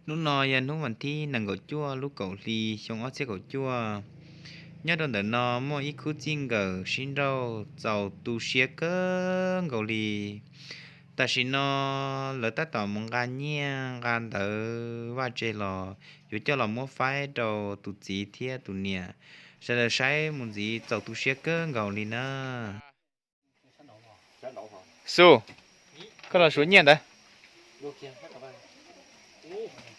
Hnub no yog hnub vas thib nees nkaum cuaj lub kaum hli xyoo ob txhiab kaum cuaj. Nyob rau ntawm no muaj ib khub txij nkawm sib nrauj txaus tu siab kawg nkaus li. Tam sim no lawv tab tom mus nqa nyiaj nqa ntawv vaj tse los yuav coj los muab faib rau tus txiv thiab tus niam. Sawv daws saib mus ntxiv txaus tu siab kawg nkaus li na. Xu, koj los suav nyiaj ntawd.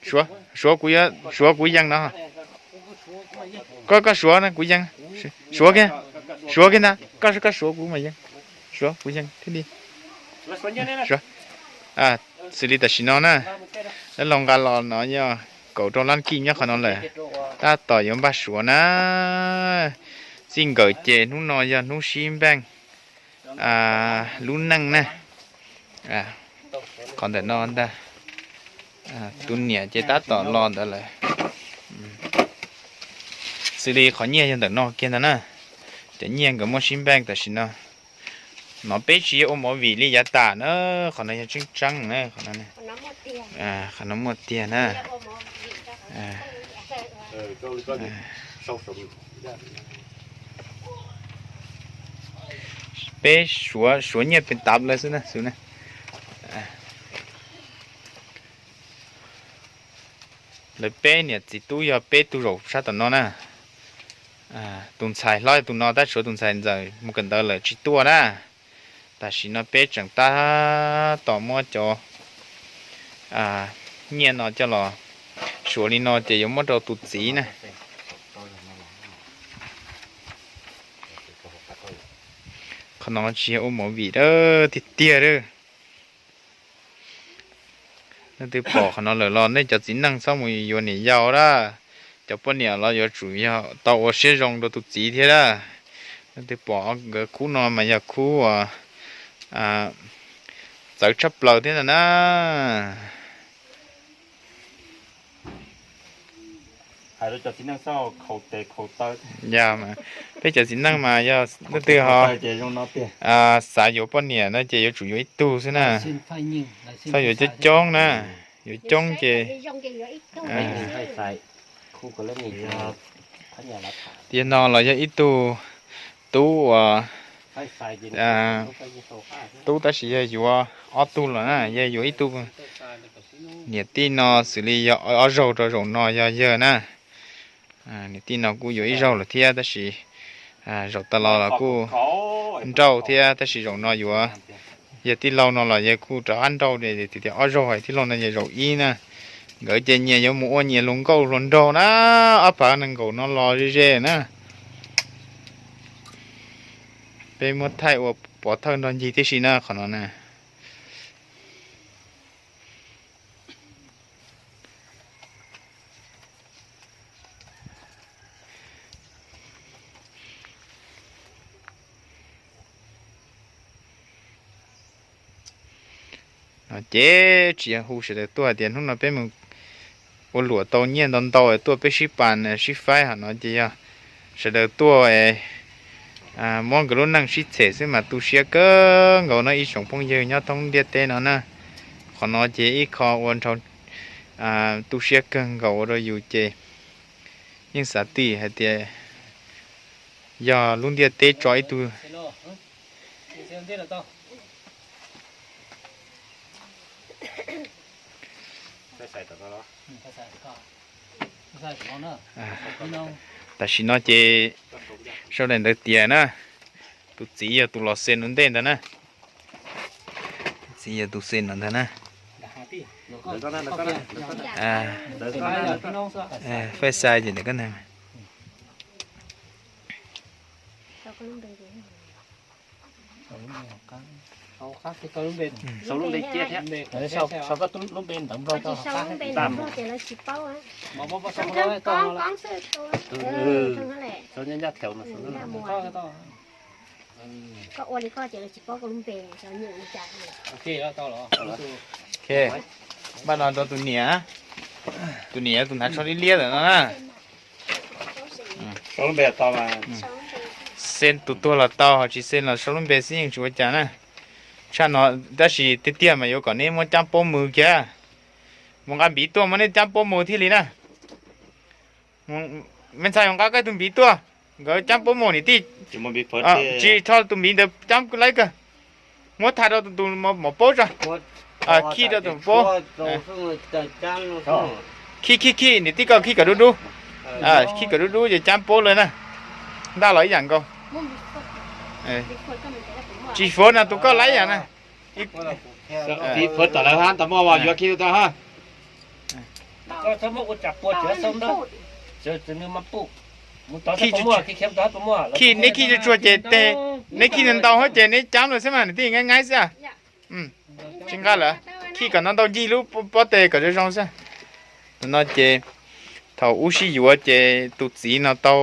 Suav, suav kuv, suav kuv yees no. Koj, koj suav na kuv yees. Suav kiag, suav kiag ntag, koj, koj suav kuv mas yees. Suav kuv yees thiaj li. Suav. Xws li tam sim no na, lawv los nqa los no yog kaum rau lab kij nyob qhov no lawm. Tab tom yuav npaj suav na. Txij nkawm ces hnub no yog hnub sib npeej lub neej na. Qhov ntawm no ntag. Tus niam ces tab tom los ntawd lawm. Xws li qhov nyiaj yog ntawm no kiag ntag na. Cov nyiaj nkawd muaj sib npeej tam sim no. No peb tsis yog ua movie li yav tas na, qhov no yog tseeb tseeb na, qhov no, qhov no muaj tiag na. Peb suav, suav nyiaj pes tav lawm xwb na, xwb na. Lawv peb niam txiv tub yog peb tug zaum sab tom no na. Tus ntxhais hlob tus no tab sis tus ntxhais ntxawm mus kawm ntawv lawm tsis tuaj na. Tam sim no peb tseem tab tom muab cov nyiaj no coj los suav li no ces yuav muab rau tus txiv na. Qhov no tsis yog ua movie tiag tiag. Nej twb pom qhov no lawm los nej cov txiv neej txhob mus yuav niam yau lawm. Cov poj niam los yuav tsum yog tau ua siab zoo rau tus txiv thiab lawm. Nej twb pom nkawd khub no mas yog khub uas txawv tshaj plaws thiab ntag na. Peb cov txiv neej mas yog leej twg ho xav yuav poj niam no ces yuav tsum yuav ib tug xwb na. Txhob yuav coob coob na, yuav coob ces tiag no los yog ib tug tub uas tub tab sis yog yuav ob tug los na, yog yuav ib tug. Niam tij no xws li yog ob zaug rau zaum no yog yawg na. Niam tij no kuj yuav ib zaug lawm thiab tab sis zaum tas los los kuj nrauj thiab tab sis zaum no yuav, yog tij laug no los yawg kuj rov qab nrauj tias ob zaug, tij laug no yog zaum ib na. Nkawd ces nyias yuav mus ua nyias hluas nkauj hluas nraug na, ob phav nees nkaum no los ze ze na. Peb muab thaij ua pov thawj nrog ncig tib si na qhov no na. No ces tsis yog hu sawv daws tuaj hais tias hnub no peb mus ua luam tau nyiaj ntau ntau tuaj peb sib pas sib faib hov no ces yog sawv daws tuaj muab nkawd lub neej sib txhem xwb mas tu siab kawg nkaus no ib tsoom phooj ywg nyob thoob ntiaj teb no na. Qhov no ces ib qho ua nrhau tu siab kawg nkaus ua rau yus ces yeej xav tias hais tias yog lub ntiaj teb tso ib tug Tam sim no ces sau daim ntawv tias na, tus txiv yog tus los xes ua ntej ntag na. Tus txiv yog tus xes no ntag na. Faib xais ces ntawm koj ntag. Npaj no rau tus niam, tus niam tus hnav tsho liab liab ntawm no na. Xes tus tuag los tau, ho tsis xes los sau lub npe xwb yeej tsis ua cas na. Tshaj no, tab sis tiag tiag mas yuav kom neb muab cab pob mws kiag. Mus nqa npiv tuaj mas nej cab puab mus thiaj li na. Me ntxhais mus nqa koj tug npiv tuaj, nkawd cab puab mus niam tij. Tsis tho tus npiv ntawd cab laib kawg. Muab tha rau tus mos paub tso. Khij rau tus paub. Khij khij khij, niam tij koj khij kom dub dub. Khij kom dub dub ces cab puab lawm na. Ntaj los ib yam nkaus. Tsis fuav no tus koj laib yam na. Fuav tom lawv hab, tau muaj yuav khij tau ha. Khij, neb khij tsuag tsuag ces tes, neb khij ntau ntau ces neb cab lawm xwb mas niam tij, nqaij nqaib xwb. Tsis nqa lawm, khij kom ntau ntau ncig lub pob tw kom zoo zoo xwb. Tam no ces thaum ub sib yuav ces tus txiv no tau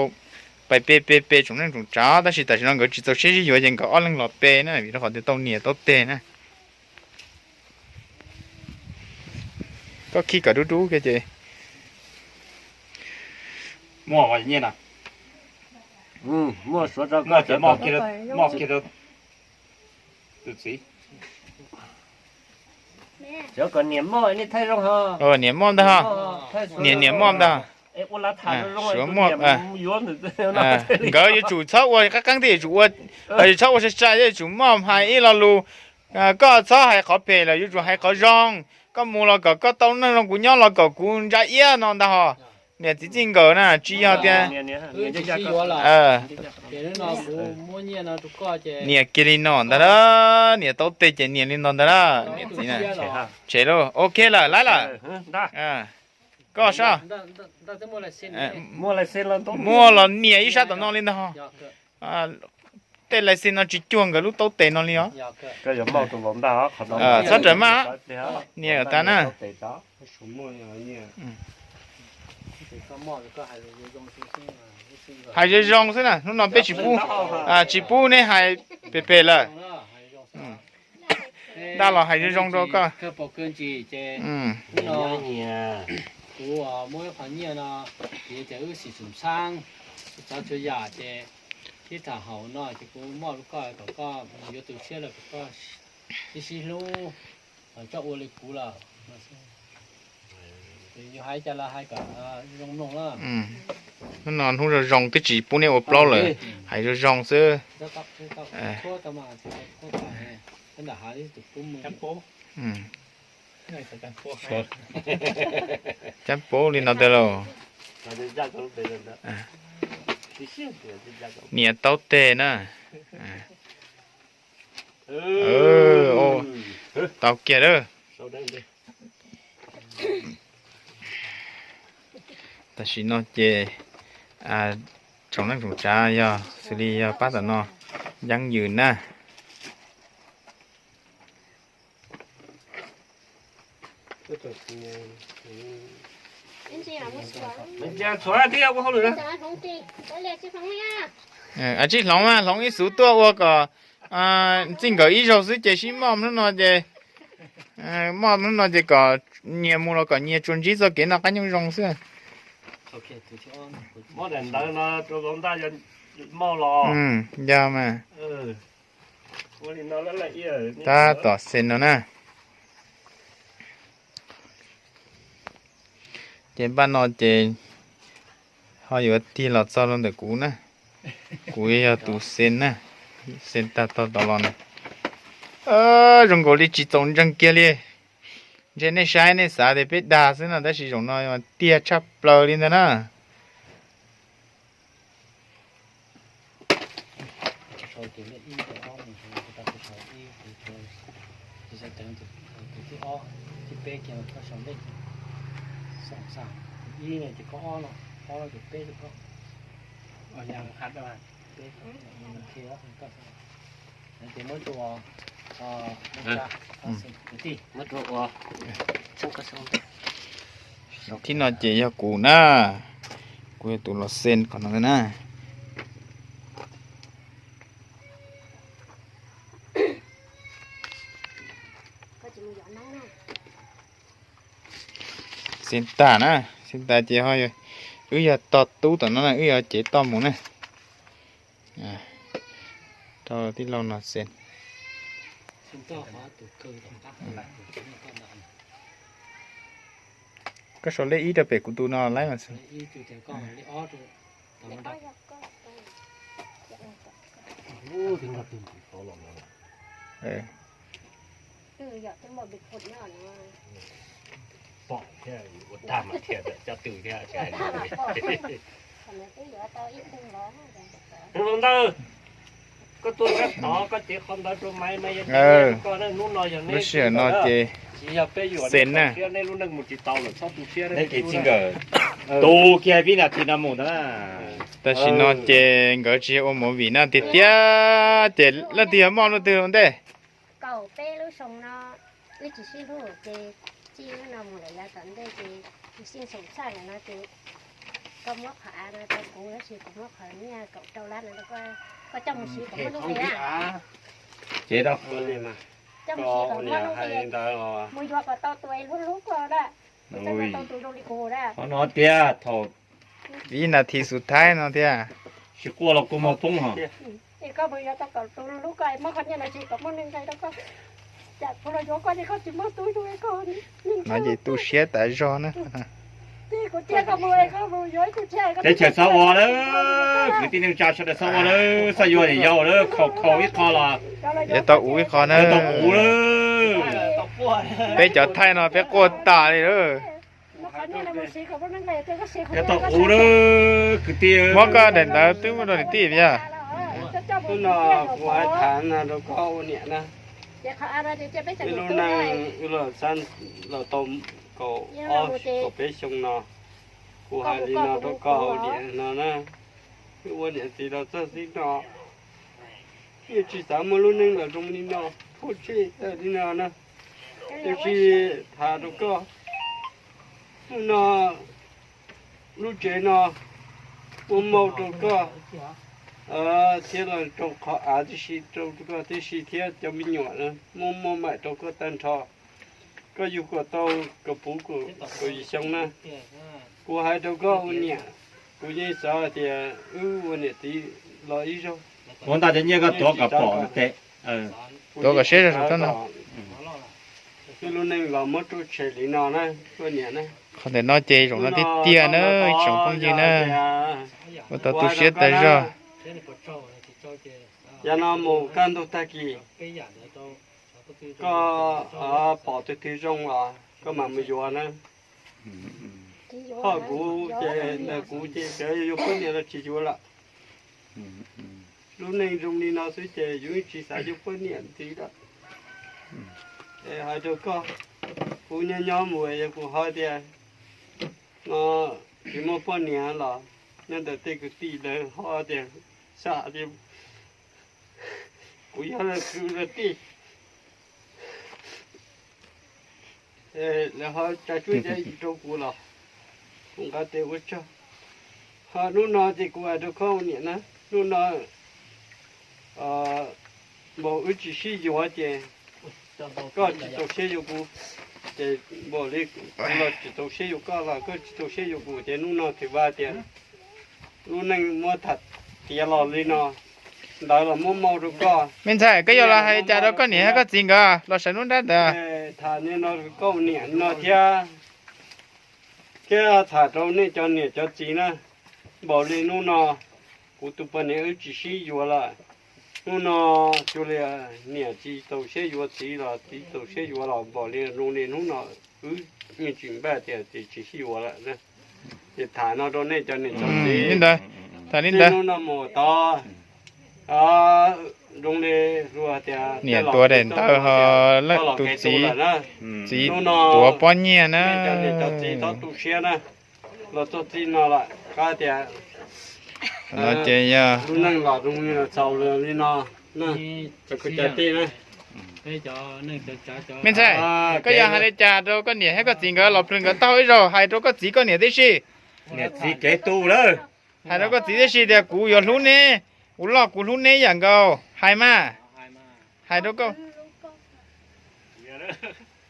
pais pe pe pe tsoom neej tsoom tsav, tab sis tam sim no nkawd tsis txaus siab sib yuav ces nkawd ob leeg los pe na, vim rau qhov tias tau niam tau teg na. Koj khij kom dub dub kiag ces. Muaj nyiaj na. Niam muaj ntag ho. Niam, niam muaj ntag. Suav muaj. Nkawd yuav tsum txhob ua qab qeeb thiab, yuav tsum ua, yuav txhob ua sai sai, yuav tsum moj hais ib lo lus. Koj txhob hais qhov phem lawm, yuav tsum hais qhov zoo. Koj mus los kom koj tau neej zoo, kuv nyob los kom kuv ntsa iab no ntag ho. Niam txiv txij nkawm na, tsis yog tias niam kiag li no ntag, niam tau teg ces niam li no ntag na, niam txiv na. Tshem lauj, ok lawm, laib lawm. Koj sab, muaj los nias ib sab tom no li ntag ho. Tej lais xi no tsis cuag nkawd lub taub tes no li os. Txhob rawm maj, nias kom tag na. Hais zoo zoo xwb na, hnub no peb tsis pub, tsis pub neb hais phem phem lawm. Ntaj los hais zoo zoo rau koj. Kuv muab ib qho nyiaj no, kuv tias wb sim xum xaab, txav txhua yam ces, thiab tham haum no ces kuv muab rau koj kom koj mus yuav tus tshiab lawm kom koj sib sib hlub, txhob ua li kuv lawm. Yus hais cas los hais kom zoo mloog na. Hnub no hnub zoo zoo twb tsis pub neb ua plaub lawm, hais zoo zoo xwb. Cab paub li no ntag lauj. Niam taub teg na. Tau kiag lawm. Tam sim no ces tsoom neej tsoom tsav yog xws li yog pab tom no yeeb yws na. Tsib hloov mas hloov ib xuv tuaj ua kom txij nkawm ib zaug xwb ces sib moj hnub no ces, moj hnub no ces kom nyias mus los kom nyias tsuas ntsib txoj kev noj qab nyob zoo xwb. Yog mas. Tab tom xes no na. Ces npaj no ces ho yuav tig los txog rau ntawm kuv na. Kuv yog tus xes na, xes tag tog tod los na. Zoo nkaus li tsis txaus ntseeg kiag li. Ntshe nej saib nej xav tias peb dag xwb no, tab sis zaum no tiag tshaj plaws li ntag na. Thib no ces yog kuv na, kuv yog tus los xes qhov no na. Xes tag na, xes tag ces wb yog tog tub tom no na, wb yog cev toj mus na. Rau tij laug no xes. Koj sau lej ib rau pem kuv tus no laib mas xwb. Ntawd, koj tuaj sab tod koj cev qhov ntawd rau Maiv, Maiv yuav koj, hnub no yog lub sij hawm no ces xeev na. Neb kev txij nkawm tu kiag vib nas this no mus ntag. Tam sim no ces nkawd tsis yog ua movie na tiag tiag, ces leej twg yog moj leej twg ua ntej? Kaum peb lub xyoo no wb tsis sib hlub ces txij hnub no mus lawm yav tom ntej ces tsis sib xoom txhaj lawm no ces koj muab qhov av no rau kuv tab sis kuv muab qhov nyiaj kaum rau lab no rau koj, koj coj mus siv kom muaj nuj nqis na. Ces coj mus siv kom muaj nuj nqis, mus yuav kom tau tus es hlub hlub koj na, coj tau tus zoo li kuv na. Qhov no tiag thaum vib nas this xub thawj no thiab. Tsis quaj los kua muag poob hos. Es koj mus yuav tau kom tus hlub koj muab qhov nyiaj no siv kom muaj nuj nqis rau koj. Cas kuv los yuav koj ces koj tsis muaj tub rau koj. No ces tu siab tas zog na. Teb chaws txhob ua lawm, kwv tij neej tsa sawv daws txhob ua lawm, txhob yuav yau lawm, khaus khaus ib qho los yuav tau uv ib qho na. Tau uv lawm. Peb cov thaij no peb quaj tas li lawm. Yuav tau uv lawm kwv tij. Muab koj daim ntawv twb muab rau niam tij yog. Hnub no kuv hais tham no rau koj ua niam na. Wb lub neej wb los xab los tau kaum ob kaum peb xyoo no, kuv hais li no rau koj ua niam no na. Wb ua niam txiv los txog txij no, yeej tsis xav muaj lub neej los zoo li no, phuaj tseg tawm li no na. Tiam sis tham rau koj, hnub no lub tsev no muaj maug rau koj thiab los rau qhov av tib si, rau koj tib si thiab cov me nyuam muaj muaj maim rau koj tag nrho. Koj yug kom tau kaum puv kaum yim xyoo na. Kuv hais rau koj ua niam, kuv yeej xav hais tias wb ua niam txiv los ib zaug. Kuv ntaj cov nyiaj koj tuav kom pom tes, tuav kom siab zog saum tsob no. Wb lub neej los muab ruaj tshem li no na, ua niam na. Qhov ntawm no ces zaum no tiag tiag na, ib tsoom phooj ywg na, ua tau tu siab tas zog. Yav no mus kaj ntug tag kis, koj pom tus twg zoo los koj mam mus yuav na. Hos kuv ces ntawm kuv ces txawm yuav poj niam los tsis yuav lawm. Lub neej zoo li no xwb ces yus tsis xav yuav poj niam ntxiv lawm. Es hais rau koj, kuv nyob nyob mus yog kuv ho tias no tsis muaj poj niam los nyob ntawm tej kwv tij lawv ho tias xav tias kuv yog kwv tij, lawv ho tsa cuab cai rau kuv los kuv nqa tes ua tsaug. Ho hnub no ces kuv hais rau koj ua niam na, hnub no npaum wb tsis sib yuav ces koj tsis txaus siab yuav kuv, ces npaum li kuv los tsis txaus siab yuav koj los koj tsis txaus siab yuav kuv ces hnub no thim vaj tias lub neej muab tham tiav los li no, ntawd los muab maug rau koj. Me ntxhais, koj yuav los hais li cas rau koj niam thiab koj txiv nkawd los sawv nruab nrab ntawd? Tham li no rau koj niam no thiab, thiab tham rau nej cov niam cov txiv na. Npaum li hnub no kuv tus poj niam wb tsis sib yuav lawm. Hnub no cuag li niam tsis txaus siab yuav txiv los txiv txaus siab yuav los npaum li zoo li hnub no wb yeej tsis npaj tias tsis sib yuav lawm. Ces tham no rau nej cov niam cov txiv, hnub no mus tod zoo li luag tias niam tuav daim ntawv ho lawm tus txiv, txiv tuav pob nyiaj na. Nej cov niam cov txiv txhob tu siab na, los txog txij no lawm qab tias no ces yog lub neej los zoo li txaus li no. Me ntxhais, koj yuav hais li cas rau koj niam thiab koj txiv nkawd los plhws nkawd taub hau ib zaug, hais rau koj txiv koj niam tib si. Niam txiv kev tu lawm. Hais rau koj txiv tib si tias kuv yuav hlub neb, kuv loj kuv hlub neb yam nkaus, hais mas. Hais rau koj,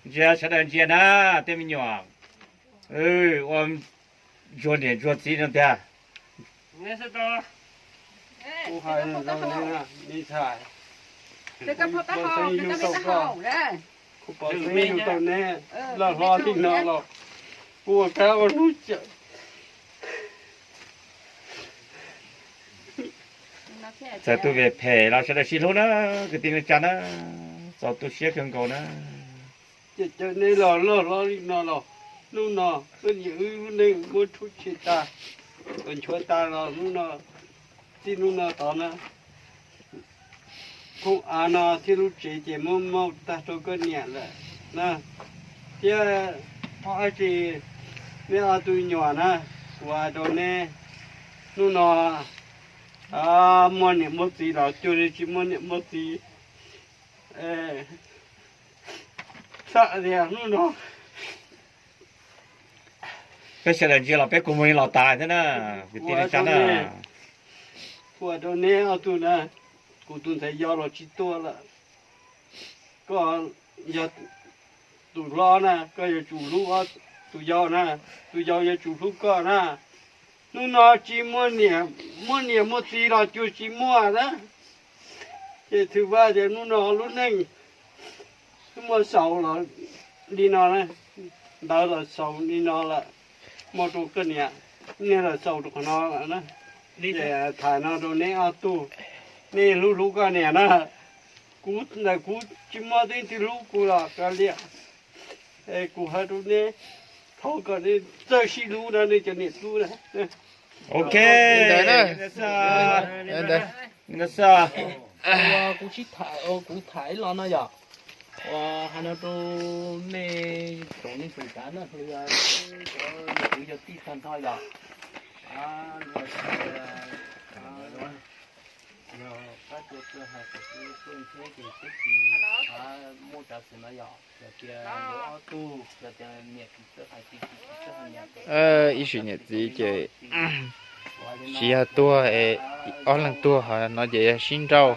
ntsia sawv daws ntsia na, tej me nyuam ua ntsuag niam ntsuag txiv no tiag. Kuv hais zoo li me ntxhais, kuv pom xeeb yug tau koj, kuv pom xeeb yug tau neb, loj hlob li no los Kuv ua kab ua nub cawm. Txawm tus vim phem los sawv daws sib hlub na, kwv tij neej tsa na, txaus tu siab kawg nkaus na. Ces cawm nej los loj hlob li no los, hnub no peb niam wb lub neej muab rhuav tshem tas, los nchuav tas los hnub no, txij hnub no tod na, khoom av no thiab lub tsev ces muab muab tag rau koj niam lawm na. Thiab ob dab tsi, neb ob tug me nyuam na, kuv hais rau neb, hnub no muaj niam muaj txiv los cuag li tsis muaj niam muaj txiv. Xam tias hnub no peb sawv daws ntsia los peb kua muag los tas thiab na, kwv tij neej tsa na. Kuv hais rau neb ob tug na, kuv tus ntxhais yau los tsis tuaj lawm. Koj yog tus hlob na, koj yuav tsum hlub tus yau na, tus yau yuav tsum hlub koj na. Hnub no tsis muaj niam, muaj niam muaj txiv los cuag tsis muaj na. Ces thwm Vaj tias hnub no lub neej twb muaj xaus los li no na, ntawv los xaus li no lawm, muaj rau koj niam, niag los xaus rau qhov no lawm na. Ces tham no rau neb ob tug, nej hlub hlub koj niam na. Kuv ntawm kuv tsis muaj leej twg hlub kuv los kav liam. Es kuv hais rau neb, thov kom nej txawj sib hlub na nej cov niam tub na. Ok. Kuv sib tham, kuv tham ib los no yom. Uas hais no rau nej tsoom neej tsoom tsav na, cov yog kwv yog tij tag nrho yom. Muaj tsav xwm no yom, yog tias nkawd ob tug, yog tias niam tsis txawj hais txiv, tsis txawj hais niam, ib sim niam txiv ces tsis yog tuag, ob leeg tuag ho no ces yog sib nrauj,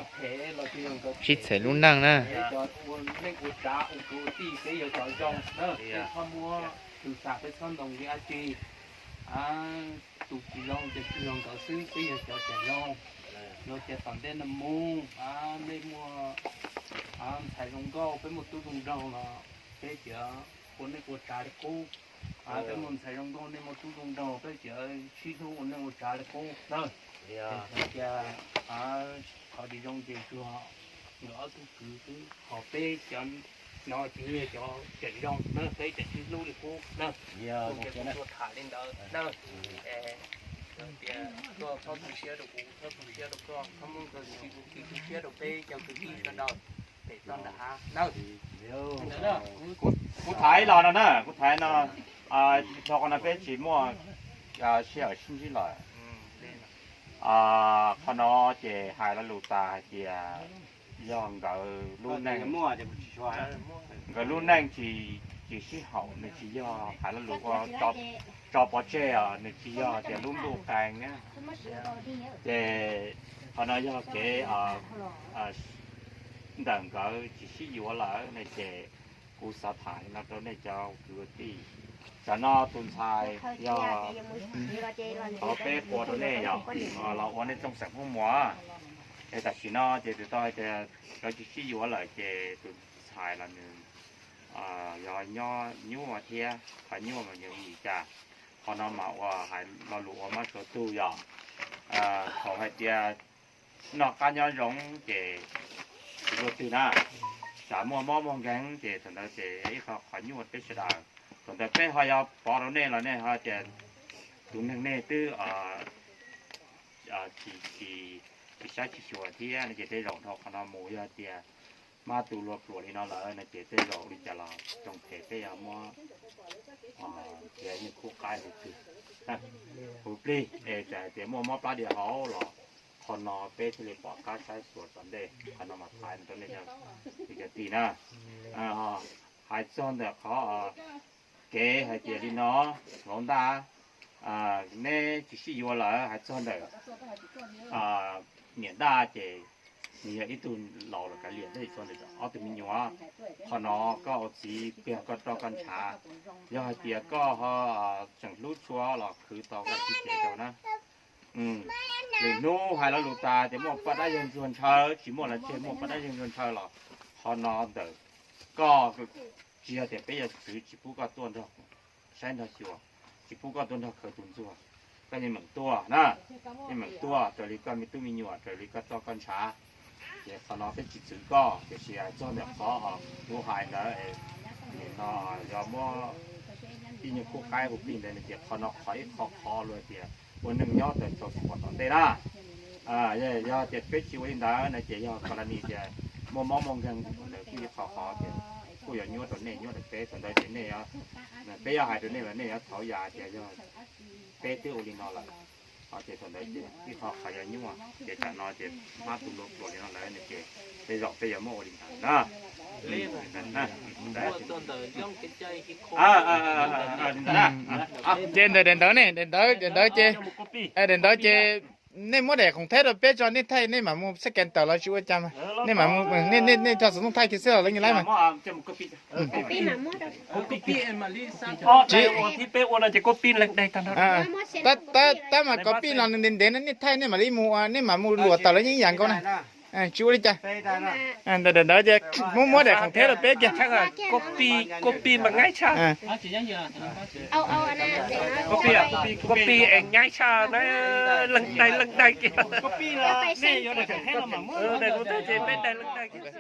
sib txheem lub neej na. Peb cov ua neej ua tsav ua kwv ua tij peb yog cov zoo na, peb txhob muab tus xam, peb txhob ntoo li dab tsi. Tus tsis zoo ces tsis yog nkawd xwb, peb yog cov tseem zoo. Yog tias tom ntej no mus nej muaj ntxhais zoo nkauj, peb muaj tub zoo nraug los peb tseem ua neej ua tsav li qub. Peb muaj ntxhais zoo nkauj, nej muaj tub zoo nraug, peb tseem sib hlub ua neej ua tsav li qub na. Hais tias qhov tsis zoo ces tsuas nkawd ob tug kwv xwb, ho peb cov no ces yog cov tseem zoo na, peb tseem sib hlub li qub na. Kuv tuaj tham li ntawd na. Tias koj txhob tu siab rau kuv, kuv txhob tu siab rau koj, txhob muab nkawd tsis tu siab rau peb cov kwv tij sawv daws pem toj nram hav na. Kuv thaiv los no na, kuv thaiv no, txog qhov no peb tsis muaj sij hawm sib ntsib lawm. Qhov no ces hais lo lus tas hais tias yog nkawd lub neej, nkawd lub neej tsis, tsis sib haum, nws tsis yog hais lo lus ua tso pov tseg os, nws tsis yog tias lub ntuj qee na. Ces qhov no yog kev ntawm nkawd tsis sib yuav lawm ne ces kuv xav tham li no rau nej cov kwv tij. Tsam no tus ntxhais yog qhov peb qhua rau nej yog los ua nej txooj xeem Hmoob Muas. Es tam sim no ces tus tau hais tias nkawd tsis sib yuav lawm ces tus ntxhais los nws yog nyob nyuaj thiab, qhov nyuaj mas nws yim cas. Qhov no mas ua hais lo lus ua mab suav tug yog thaum hais tias noj qab nyob zoo ces tsis luaj twg na, tsam muaj mob muaj nkeeg ces thaum ntawd ces ib qho qhov nyuaj peb sawv daws. Thaum ntawd peb ho yuav pov rau nej los nej ho tias tus neeg nej twb tsis, tsis saib tsis xyuas thiab no ces tej zaum dhau qhov no mus yog tias mab tu luag pluam li no lawm no ces tej zaum li cas los tsoom phem peb yuav muab nrhiav yeej khub qaib hauv twg, hauv plig es txawm hais tias muaj mob plab diav hauv los qhov no peb thiaj li pom qab saib xyuas tom ntej. Qhov no mas thaiv rau nej cov tij na. Hais txog ntawm qhov kev hais tias li no, hluav ntaj, neb tsis sib yuav lawm hais txog ntawm niam ntaj ces nws yog ib tug laus los kav liam thiab txog ntawm ob tug me nyuam. Qhov no koj ua txiv kiag koj roj koj ntshav, yog hais tias koj ho tseem hlub tshua los khwv tau koj txib kev rau na. Lwm hnub hais lo lus tas tias muaj poj dab yawg ntsuag ntshaw, tsis muaj los tseg, muaj poj dab yawg ntsuag ntshaw los qhov no ntawm koj, tsis yog tias peb yog txwv tsis pub koj tuaj nrog, saib nrog xyuas, tsis pub koj tuaj nrog khawv tus ntxuag. Koj yeej meem tuaj na, yeej meem tuaj raws li koj me tub me nyuam, raws li koj txoj koj ntshav. Ces qhov no peb tsis txwv koj, tiam sis hais txog ntawm qhov kuv hais ntawd, nim no yog muab ib nyuag khub qaib hu plig ntawd no ces qhov no qhov ib qho qhov luag tias ua neej nyob tau txaus tsis pom tom ntej na. Yog tias peb tsis ua li ntawd no ces yog ko la ni tias muaj mob muaj nkeeg ntawd kuj ib qho qhov tias kuj yuav nyuaj rau nej nyuaj rau peb. Thaum ntawd ces nej, peb yuav hais rau nej los nej yuav thov yam tias yog peb twb ua li no lawm, ces thaum ntawd ces ib qho qhov yuav nyuaj ces tam no ces hmab tu npluas pluas li no lawm no ces tej zaum peb yuav muab ua li ntawd na. Ces ntawm daim ntawv ne, daim ntawv, daim ntawv ces, daim ntawv ces nej muab daim khoom theb rau peb tso, nej thaij nej mam mus xab kees tawm los tsis ua cas mas nej mam, nej tso xov tooj thaij kiag xwb los leej laib mas. Tab mas kov pij los nws ntev ntev no nej thaij nej mam li mus, nej mam mus luam tawm los yeej ib yam nkaus na. Tsis ua li cas. Ntawm daim ntawv ces muab muab daim khoom theb rau peb kiag. Koj pij mas nyaib tshaj, koj pij es nyaib tshaj na, leej daig leej daig kiag. Daim kuv thaij ces peb daig leej daig kiag.